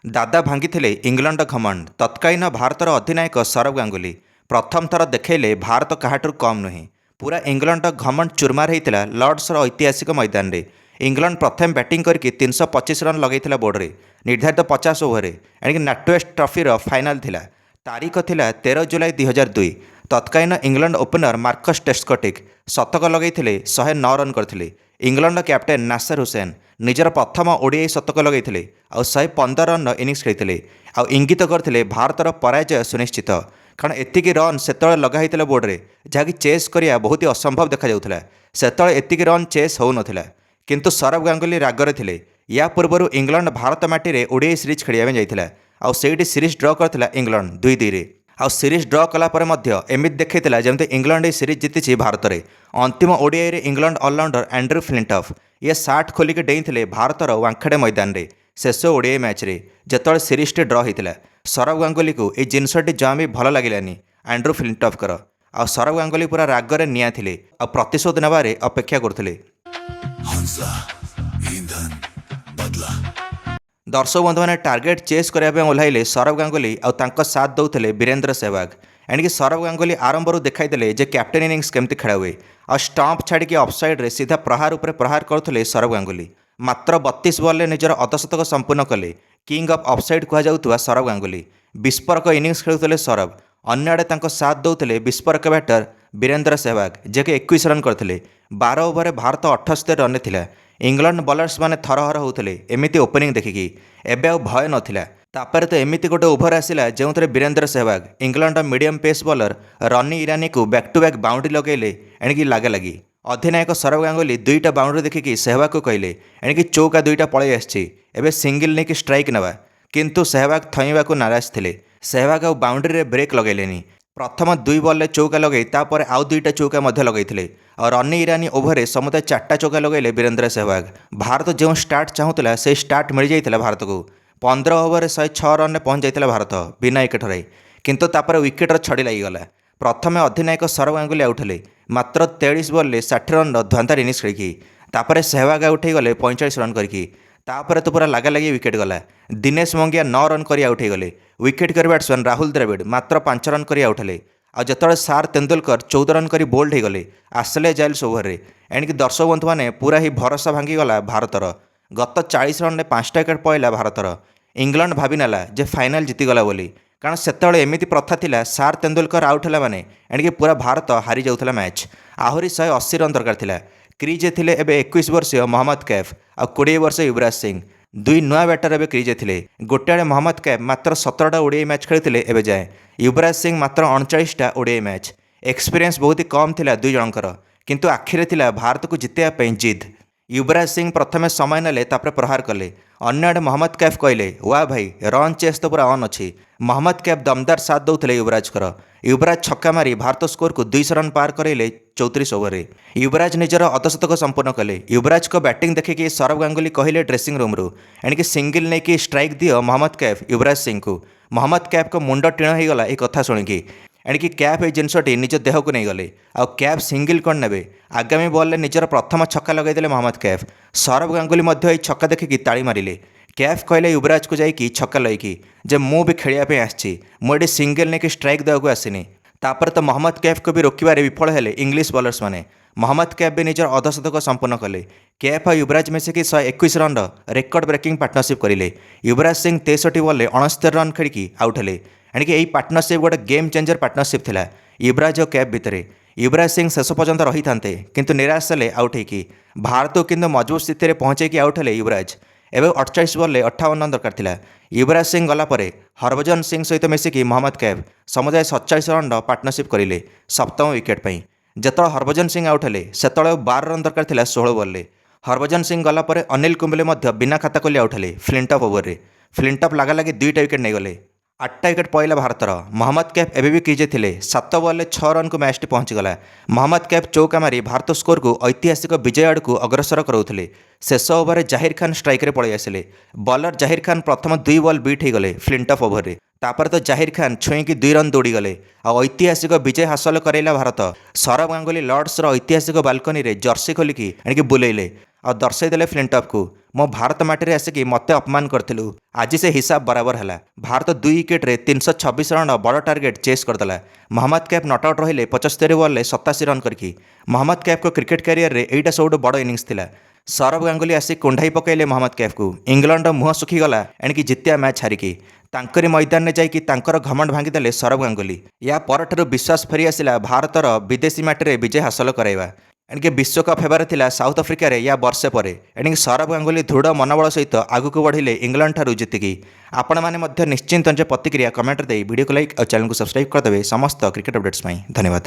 ଦାଦା ଭାଙ୍ଗିଥିଲେ ଇଂଲଣ୍ଡ ଘମଣ୍ଡ। ତତ୍କାଳୀନ ଭାରତର ଅଧିନାୟକ ସୌରଭ ଗାଙ୍ଗୁଲି ପ୍ରଥମ ଥର ଦେଖେଇଲେ ଭାରତ କାହାଠାରୁ କମ୍ ନୁହେଁ। ପୁରା ଇଂଲଣ୍ଡର ଘମଣ୍ଡ ଚୁରମାର ହେଇଥିଲା ଲର୍ଡସର ଐତିହାସିକ ମଇଦାନରେ। ଇଂଲଣ୍ଡ ପ୍ରଥମେ ବ୍ୟାଟିଂ କରିକି 325 ରନ୍ ଲଗାଇଥିଲା ବୋର୍ଡରେ ନିର୍ଦ୍ଧାରିତ 50 ଓଭରରେ। ଏଣିକି ନାଟୱେଷ୍ଟ ଟ୍ରଫିର ଫାଇନାଲ ଥିଲା। ତାରିଖ ଥିଲା 13 ଜୁଲାଇ 2002। ତତ୍କାଳୀନ ଇଂଲଣ୍ଡ ଓପନର ମାର୍କସ୍ ଟ୍ରେସ୍କୋଥିକ୍ ଶତକ ଲଗାଇଥିଲେ, 109 ରନ୍ କରିଥିଲେ। ଇଂଲଣ୍ଡ କ୍ୟାପ୍ଟେନ୍ ନାସର ହୁସେନ ନିଜର ପ୍ରଥମ ଓଡିଆଇ ଶତକ ଲଗାଇଥିଲେ ଆଉ 115 ରନ୍ର ଇନିଂସ ଖେଳିଥିଲେ ଆଉ ଇଙ୍ଗିତ କରିଥିଲେ ଭାରତର ପରାଜୟ ସୁନିଶ୍ଚିତ। କାରଣ ଏତିକି ରନ୍ ସେତେବେଳେ ଲଗା ହେଇଥିଲା ବୋର୍ଡରେ, ଯାହାକି ଚେସ୍ କରିବା ବହୁତ ହି ଅସମ୍ଭବ ଦେଖାଯାଉଥିଲା। ସେତେବେଳେ ଏତିକି ରନ୍ ଚେସ୍ ହେଉନଥିଲା। କିନ୍ତୁ ସୌରଭ ଗାଙ୍ଗୁଲି ରାଗରେ ଥିଲେ। ୟା ପୂର୍ବରୁ ଇଂଲଣ୍ଡ ଭାରତ ମାଟିରେ ଓଡିଆଇ ସିରିଜ୍ ଖେଳିବା ପାଇଁ ଯାଇଥିଲା ଆଉ ସେଇଠି ସିରିଜ୍ ଡ୍ର କରିଥିଲା ଇଂଲଣ୍ଡ 2-2ରେ। ଆଉ ସିରିଜ୍ ଡ୍ର କଲା ପରେ ମଧ୍ୟ ଏମିତି ଦେଖେଇଥିଲା ଯେମିତି ଇଂଲଣ୍ଡ ଏହି ସିରିଜ୍ ଜିତିଛି ଭାରତରେ। ଅନ୍ତିମ ଓଡିଆଇରେ ଇଂଲଣ୍ଡ ଅଲରାଉଣ୍ଡର ଆଣ୍ଡ୍ରୁ ଫ୍ଲିଣ୍ଟଅଫ୍ ଇଏ ସାର୍ଟ ଖୋଲିକି ଡେଇଁଥିଲେ ଭାରତର ୱାଙ୍ଖଡ଼େ ମଇଦାନରେ, ଶେଷ ଓଡିଆଇ ମ୍ୟାଚ୍ରେ, ଯେତେବେଳେ ସିରିଜ୍ଟି ଡ୍ର ହେଇଥିଲା। ସୌରଭ ଗାଙ୍ଗୁଲିକୁ ଏଇ ଜିନିଷଟି ଜମା ବି ଭଲ ଲାଗିଲାନି ଆଣ୍ଡ୍ରୁ ଫ୍ଲିଣ୍ଟଅଫ୍ଙ୍କର। ଆଉ ସୌରଭ ଗାଙ୍ଗୁଲି ପୁରା ରାଗରେ ନିଆଁ ଥିଲେ ଆଉ ପ୍ରତିଶୋଧ ନେବାରେ ଅପେକ୍ଷା କରୁଥିଲେ। हंसा ईंधन बदला। ଦର୍ଶକ ବନ୍ଧୁମାନେ, ଟାର୍ଗେଟ୍ ଚେସ୍ କରିବା ପାଇଁ ଓହ୍ଲାଇଲେ ସୌରଭ ଗାଙ୍ଗୁଲି ଆଉ ତାଙ୍କ ସାଥ ଦେଉଥିଲେ ବୀରେନ୍ଦ୍ର ସେହବାଗ। ଏଣିକି ସୌରଭ ଗାଙ୍ଗୁଲି ଆରମ୍ଭରୁ ଦେଖାଇଦେଲେ ଯେ କ୍ୟାପ୍ଟେନ୍ ଇନିଂସ କେମିତି ଖେଳା ହୁଏ। ଆଉ ଷ୍ଟମ୍ପ ଛାଡ଼ିକି ଅଫ୍ସାଇଡ଼୍ରେ ସିଧା ପ୍ରହାର ଉପରେ ପ୍ରହାର କରୁଥିଲେ ସୌରଭ ଗାଙ୍ଗୁଲି। ମାତ୍ର 32 ବଲ୍ରେ ନିଜର ଅର୍ଦ୍ଧଶତକ ସମ୍ପୂର୍ଣ୍ଣ କଲେ କିଙ୍ଗ ଅଫ୍ ଅଫ୍ସାଇଡ଼୍ କୁହାଯାଉଥିବା ସୌରଭ ଗାଙ୍ଗୁଲି। ବିସ୍ଫୋରକ ଇନିଂସ ଖେଳୁଥିଲେ ସୌରଭ। ଅନ୍ୟ ଆଡ଼େ ତାଙ୍କ ସାଥ ଦେଉଥିଲେ ବିସ୍ଫୋରକ ବ୍ୟାଟର ବୀରେନ୍ଦ୍ର ସେହବାଗ, ଯିଏକି 21 ରନ୍ କରିଥିଲେ। 12 ଓଭରରେ ଭାରତ 78 ରନ୍ରେ ଥିଲା। ଇଂଲଣ୍ଡ ବୋଲର୍ସ ମାନେ ଥରହର ହେଉଥିଲେ ଏମିତି ଓପନିଂ ଦେଖିକି। ଏବେ ଆଉ ଭୟ ନଥିଲା। ତାପରେ ତ ଏମିତି ଗୋଟେ ଓଭର ଆସିଲା, ଯେଉଁଥିରେ ବୀରେନ୍ଦ୍ର ସେହବାଗ ଇଂଲଣ୍ଡର ମିଡ଼ିୟମ୍ ପେସ୍ ବୋଲର ରନି ଇରାନୀକୁ ବ୍ୟାକ୍ ଟୁ ବ୍ୟାକ୍ ବାଉଣ୍ଡ୍ରି ଲଗାଇଲେ। ଏଣିକି ଲାଗା ଲାଗି ଅଧିନାୟକ ସୌରଭ ଗାଙ୍ଗୁଲି ଦୁଇଟା ବାଉଣ୍ଡ୍ରି ଦେଖିକି ସେହବାଗକୁ କହିଲେ, ଏଣିକି ଚୌକା ଦୁଇଟା ପଳେଇ ଆସିଛି, ଏବେ ସିଙ୍ଗିଲ୍ ନେଇକି ଷ୍ଟ୍ରାଇକ୍ ନେବା। କିନ୍ତୁ ସେହବାଗ ଥଇବାକୁ ନାରାଜ ଥିଲେ। ସେହବାଗ ଆଉ ବାଉଣ୍ଡ୍ରିରେ ବ୍ରେକ୍ ଲଗାଇଲେନି। ପ୍ରଥମ ଦୁଇ ବଲ୍ରେ ଚୌକା ଲଗାଇ ତାପରେ ଆଉ ଦୁଇଟା ଚୌକା ମଧ୍ୟ ଲଗାଇଥିଲେ। ଆଉ ରନି ଇରାନୀ ଓଭରରେ ସମୁଦାୟ ଚାରିଟା ଚୌକା ଲଗାଇଲେ ବୀରେନ୍ଦ୍ର ସେହବାଗ। ଭାରତ ଯେଉଁ ଷ୍ଟାର୍ଟ ଚାହୁଁଥିଲା, ସେଇ ଷ୍ଟାର୍ଟ ମିଳିଯାଇଥିଲା ଭାରତକୁ। 15 ଓଭରରେ 106 ରନ୍ରେ ପହଞ୍ଚି ଯାଇଥିଲା ଭାରତ ବିନା ୱିକେଟ୍ ହରାଇ। କିନ୍ତୁ ତାପରେ ୱିକେଟ୍ର ଛଡ଼ି ଲାଗିଗଲା। ପ୍ରଥମେ ଅଧିନାୟକ ସୌରଭ ଗାଙ୍ଗୁଲି ଆଉଟ୍ ହେଲେ ମାତ୍ର 43 ବଲ୍ରେ 60 ରନ୍ର ଧୁଆନ୍ଧାର ଇନିଂସ ଖେଳିକି। ତାପରେ ସେହବାଗ ଆଉଟ୍ ହେଇଗଲେ 45 ରନ୍ କରିକି। ତାପରେ ତ ପୁରା ଲାଗାଲାଗି ୱିକେଟ୍ ଗଲା। ଦିନେଶ ମୋଙ୍ଗିଆ 9 ରନ୍ କରି ଆଉଟ୍ ହେଇଗଲେ। ୱିକେଟ୍ କରି ବ୍ୟାଟ୍ସମ୍ୟାନ୍ ରାହୁଲ ଦ୍ରାବିଡ଼ ମାତ୍ର 5 ରନ୍ କରି ଆଉଟ୍ ହେଲେ। ଆଉ ଯେତେବେଳେ ସାର୍ ତେନ୍ଦୁଲକର 14 ରନ୍ କରି ବୋଲ୍ଡ ହେଇଗଲେ ଆସଲେ ଜାଇଲ୍ସ ଓଭରରେ, ଏଣିକି ଦର୍ଶକ ବନ୍ଧୁମାନେ, ପୁରା ହିଁ ଭରସା ଭାଙ୍ଗିଗଲା ଭାରତର। ଗତ 40 ରନ୍ରେ 5ଟା ୱିକେଟ୍ ପଳେଇଲା ଭାରତର। ଇଂଲଣ୍ଡ ଭାବିନେଲା ଯେ ଫାଇନାଲ୍ ଜିତିଗଲା ବୋଲି। କାରଣ ସେତେବେଳେ ଏମିତି ପ୍ରଥା ଥିଲା, ସାର୍ ତେନ୍ଦୁଲକର ଆଉଟ୍ ହେଲା ମାନେ ଏଣିକି ପୁରା ଭାରତ ହାରି ଯାଉଥିଲା ମ୍ୟାଚ୍। ଆହୁରି 180 ରନ୍ ଦରକାର ଥିଲା। କ୍ରିଜେ ଥିଲେ ଏବେ 21 ବର୍ଷୀୟ ମହମ୍ମଦ କୈଫ୍ ଆଉ 20 ବର୍ଷୀୟ ୟୁବରାଜ ସିଂ। ଦୁଇ ନୂଆ ବ୍ୟାଟର ଏବେ କ୍ରିଜେ ଥିଲେ। ଗୋଟେ ଆଡ଼େ ମହମ୍ମଦ କୈଫ୍ ମାତ୍ର 17ଟା ଓଡିଆଇ ମ୍ୟାଚ୍ ଖେଳିଥିଲେ ଏବେ ଯାଏଁ, ୟୁବରାଜ ସିଂ ମାତ୍ର 39ଟା ଓଡିଆଇ ମ୍ୟାଚ୍। ଏକ୍ସପିରିଏନ୍ସ ବହୁତ ହି କମ୍ ଥିଲା ଦୁଇ ଜଣଙ୍କର, କିନ୍ତୁ ଆଖିରେ ଥିଲା ଭାରତକୁ ଜିତାଇବା ପାଇଁ ଜିଦ୍। ୟୁବରାଜ ସିଂ ପ୍ରଥମେ ସମୟ ନେଲେ, ତାପରେ ପ୍ରହାର କଲେ। ଅନ୍ୟ ଆଡ଼େ ମହମ୍ମଦ କୈଫ୍ କହିଲେ, ୱା ଭାଇ, ରନ୍ ଚେସ୍ ତ ପୁରା ଅନ୍ ଅଛି। ମହମ୍ମଦ କୈଫ୍ ଦମଦାର ସାଥ ଦେଉଥିଲେ ୟୁବରାଜଙ୍କର। ୟୁବରାଜ ଛକା ମାରି ଭାରତ ସ୍କୋରକୁ 200 ରନ୍ ପାର କରାଇଲେ 34 ଓଭରରେ। ୟୁବରାଜ ନିଜର ଅର୍ଦ୍ଧଶତକ ସମ୍ପୂର୍ଣ୍ଣ କଲେ। ୟୁବରାଜଙ୍କ ବ୍ୟାଟିଂ ଦେଖିକି ସୌରଭ ଗାଙ୍ଗୁଲି କହିଲେ ଡ୍ରେସିଂ ରୁମ୍ରୁ, ଏଣିକି ସିଙ୍ଗିଲ୍ ନେଇକି ଷ୍ଟ୍ରାଇକ୍ ଦିଅ ମହମ୍ମଦ କୈଫ୍ ୟୁବରାଜ ସିଂଙ୍କୁ। ମହମ୍ମଦ କୈଫ୍ଙ୍କ ମୁଣ୍ଡ ଟିଣ ହେଇଗଲା ଏ କଥା ଶୁଣିକି। ଏଣିକି କ୍ୟାଫ୍ ଏଇ ଜିନିଷଟି ନିଜ ଦେହକୁ ନେଇଗଲେ। ଆଉ କ୍ୟାଫ୍ ସିଙ୍ଗିଲ୍ କ'ଣ ନେବେ, ଆଗାମୀ ବଲ୍ରେ ନିଜର ପ୍ରଥମ ଛକା ଲଗାଇଦେଲେ ମହମ୍ମଦ କ୍ୟାଫ୍। ସୌରଭ ଗାଙ୍ଗୁଲି ମଧ୍ୟ ଏହି ଛକା ଦେଖିକି ତାଳି ମାରିଲେ। କ୍ୟାଫ୍ କହିଲେ ୟୁବରାଜକୁ ଯାଇକି ଛକା ଲଇକି ଯେ ମୁଁ ବି ଖେଳିବା ପାଇଁ ଆସିଛି, ମୁଁ ଏଠି ସିଙ୍ଗିଲ୍ ନେଇକି ଷ୍ଟ୍ରାଇକ୍ ଦେବାକୁ ଆସିନି। ତାପରେ ତ ମହମ୍ମଦ କ୍ୟାଫ୍କୁ ବି ରୋକିବାରେ ବିଫଳ ହେଲେ ଇଂଲିଶ ବୋଲର୍ସ ମାନେ। ମହମ୍ମଦ କ୍ୟାଫ୍ ବି ନିଜର ଅର୍ଦ୍ଧଶତକ ସମ୍ପୂର୍ଣ୍ଣ କଲେ। କ୍ୟାଫ୍ ଆଉ ୟୁବରାଜ ମିଶିକି 121 ରନ୍ର ରେକର୍ଡ ବ୍ରେକିଂ ପାର୍ଟନରସିପ୍ କରିଲେ। ୟୁବରାଜ ସିଂ 63 ବଲ୍ରେ 69 ରନ୍ ଖେଳିକି ଆଉଟ୍ ହେଲେ। ଏଣିକି ଏହି ପାର୍ଟନରସିପ୍ ଗୋଟେ ଗେମ୍ ଚେଞ୍ଜର ପାର୍ଟନରସିପ୍ ଥିଲା ୟୁବରାଜ ଓ କ୍ୟାଫ୍ ଭିତରେ। ୟୁବରାଜ ସିଂ ଶେଷ ପର୍ଯ୍ୟନ୍ତ ରହିଥାନ୍ତେ, କିନ୍ତୁ ନିରାଶ ହେଲେ ଆଉଟ୍ ହେଇକି। ଭାରତକୁ କିନ୍ତୁ ମଜବୁତ ସ୍ଥିତିରେ ପହଞ୍ଚେଇକି ଆଉଟ୍ ହେଲେ ୟୁବରାଜ। ଏବେ 48 ବଲ୍ରେ 58 ରନ୍ ଦରକାର ଥିଲା। ୟୁବରାଜ ସିଂ ଗଲା ପରେ ହରଭଜନ ସିଂ ସହିତ ମିଶିକି ମହମ୍ମଦ କ୍ୟାଫ୍ ସମୁଦାୟ 47 ରନ୍ର ପାର୍ଟନରସିପ୍ କରିଲେ ସପ୍ତମ ୱିକେଟ୍ ପାଇଁ। ଯେତେବେଳେ ହରଭଜନ ସିଂ ଆଉଟ୍ ହେଲେ, ସେତେବେଳେ ଆଉ 12 ରନ୍ ଦରକାର ଥିଲା 16 ବଲ୍ରେ। ହରଭଜନ ସିଂ ଗଲା ପରେ ଅନିଲ କୁମ୍ବଲେ ମଧ୍ୟ ବିନା ଖାତା ଖୋଲି ଆଉଟ୍ ହେଲେ ଫ୍ଲିଣ୍ଟଅଫ୍ ଓଭରରେ। ଫ୍ଲିଣ୍ଟଅଫ୍ ଲାଗାଲାଗି ଦୁଇଟା ୱିକେଟ୍ ନେଇଗଲେ। ଆଠଟା ୱିକେଟ୍ ପଳେଇଲା ଭାରତର। ମହମ୍ମଦ କ୍ୟାଫ୍ ଏବେ ବି କ୍ରିଜେ ଥିଲେ। 7 ବଲ୍ରେ 6 ରନ୍କୁ ମ୍ୟାଚ୍ଟି ପହଞ୍ଚିଗଲା। ମହମ୍ମଦ କ୍ୟାଫ୍ ଚୌକା ମାରି ଭାରତ ସ୍କୋରକୁ ଐତିହାସିକ ବିଜୟ ଆଡ଼କୁ ଅଗ୍ରସର କରାଉଥିଲେ। ଶେଷ ଓଭରରେ ଜାହିର ଖାନ୍ ଷ୍ଟ୍ରାଇକ୍ରେ ପଳେଇ ଆସିଲେ। ବଲର ଜାହିର ଖାନ୍ ପ୍ରଥମ ଦୁଇ ବଲ୍ ବିଟ୍ ହେଇଗଲେ ଫ୍ଲିଣ୍ଟଅଫ୍ ଓଭରରେ। ତାପରେ ତ ଜାହିର ଖାନ୍ ଛୁଇଁକି 2 ରନ୍ ଦୌଡ଼ିଗଲେ ଆଉ ଐତିହାସିକ ବିଜୟ ହାସଲ କରାଇଲା ଭାରତ। ସୌରଭ ଗାଙ୍ଗୁଲି ଲର୍ଡସର ଐତିହାସିକ ବାଲକୋନିରେ ଜର୍ସି ଖୋଲିକି ଆଣିକି ବୁଲେଇଲେ। ଆଉ ଦର୍ଶାଇ ଦେଲେ ଫ୍ଲିଣ୍ଟଅଫ୍କୁ, ମୋ ଭାରତ ମାଟିରେ ଆସିକି ମୋତେ ଅପମାନ କରିଥିଲୁ, ଆଜି ସେ ହିସାବ ବରାବର ହେଲା। ଭାରତ 2 ୱିକେଟ୍ରେ 326 ରନ୍ ବଡ଼ ଟାର୍ଗେଟ୍ ଚେସ୍ କରିଦେଲା। ମହମ୍ମଦ କୈଫ୍ not out ରହିଲେ 75 ବଲ୍ରେ 87 ରନ୍ କରିକି। ମହମ୍ମଦ କୈଫ୍ଙ୍କ କ୍ରିକେଟ୍ କ୍ୟାରିୟରରେ ଏଇଟା ସବୁଠୁ ବଡ଼ ଇନିଂସ ଥିଲା। ସୌରଭ ଗାଙ୍ଗୁଲି ଆସି କୁଣ୍ଢାଇ ପକାଇଲେ ମହମ୍ମଦ କୈଫ୍କୁ। ଇଂଲଣ୍ଡର ମୁହଁ ଶୁଖିଗଲା ଏଣିକି ଜିତିଆ ମ୍ୟାଚ୍ ହାରିକି। ତାଙ୍କରି ମଇଦାନରେ ଯାଇକି ତାଙ୍କର ଘମଣ୍ଡ ଭାଙ୍ଗିଦେଲେ ସୌରଭ ଗାଙ୍ଗୁଲି। ୟା ପରଠାରୁ ବିଶ୍ୱାସ ଫେରି ଆସିଲା ଭାରତର ବିଦେଶୀ ମାଟିରେ ବିଜୟ ହାସଲ କରାଇବା। ଏଣିକି ବିଶ୍ୱକପ୍ ହେବାର ଥିଲା ସାଉଥ ଆଫ୍ରିକାରେ ୟା ବର୍ଷେ ପରେ। ଏଣିକି ସୌରଭ ଗାଙ୍ଗୁଲି ଦୃଢ଼ ମନୋବଳ ସହିତ ଆଗକୁ ବଢ଼ିଲେ ଇଂଲଣ୍ଡ ଠାରୁ ଜିତିକି। ଆପଣମାନେ ମଧ୍ୟ ନିଶ୍ଚିନ୍ତ ନିଜ ପ୍ରତିକ୍ରିୟା କମେଣ୍ଟରେ ଦେଇ ଭିଡ଼ିଓକୁ ଲାଇକ୍ ଆଉ ଚ୍ୟାନେଲକୁ ସବସ୍କ୍ରାଇବ୍ କରିଦେବେ ସମସ୍ତ କ୍ରିକେଟ୍ ଅପଡେଟ୍ସ ପାଇଁ। ଧନ୍ୟବାଦ।